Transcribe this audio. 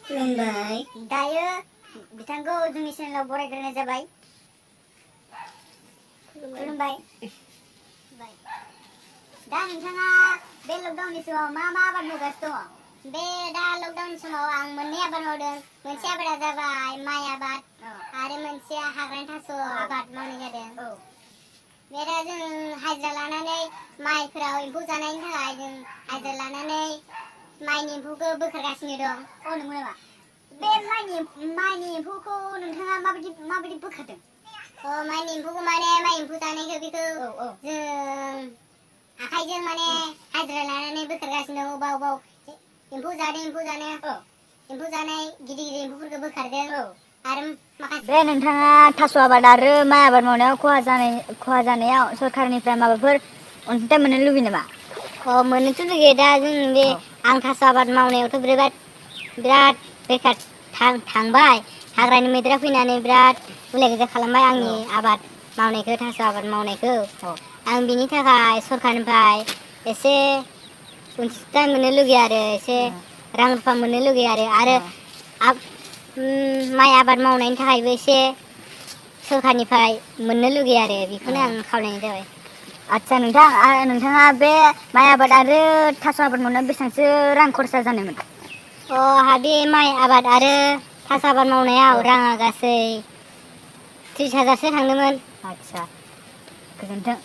खुलुमबाय। दायो बिथांखौ जोंनि चेनेलाव बरायग्रोनाय जाबाय। खुलुमबाय। दा नोंथाङा बे लकडाउननि समाव मा आबाद मावगासिनो दङ? बे दा लकडाउननि समाव आं मोननै आबाद मावदों। मोनसे आबादा जाबाय माइ आबाद आरो मोनसेया हाग्रानि थास' आबाद मावनाय जादों। बे दा जों हाजिरा लानानै माइफोराव एम्फौ जानायनि थाखाय जों हाजिरा लानानै माइनि एम्फौखौ बोखारगासिनो दं। नंगौ नामा? बे माइनि एम्फौखौ नोंथाङा माबायदि बोखारदों? माइनि एम्फौखौ माने माइ एम्फौ जानायखौ बेखौ जों आखाइजों माने हाजिरा लानानै बोखारगासिनो दं। अबाव एम्फौ जानाय गिदिर एम्फौफोरखौ बोखारदों। आरो माखासे बे नोंथाङा थास' आबाद आरो माइ आबाद मावनायाव खहा जानायाव सरखारनिफ्राय माबाफोर अनसुंथाइ मोननो लुबैयो नामा? मोननोथ' लुगैयो। दा जों बे आं थास' आबाद मावनायावथ' बिराद बेखार थांबाय। हाग्रानि मैदेरा फैनानै बिराद गुलाय गुजाय खालामबाय आंनि आबाद मावनायखौ, थास' आबाद मावनायखौ। आं बिनि थाखाय सरखारनिफ्राय एसे अनसुंथाइ मोननो लुगैयो आरो एसे रां रुफा मोननो लुगैयो आरो माइ आबाद मावनायनि थाखायबो एसे सरखारनिफ्राय मोननो लुगैयो आरो बेखौनो आं खावलायनाय जाबाय। आदसा नोंथाङा बे माइ आबाद आरो थास' आबाद मावनायाव बेसेबांसो रां खरसा जानायमोन? बे माइ आबाद आरो थास' आबाद मावनायाव राङा गासै 30,000सो थांदोंमोन। आदसा गोजोन्थों।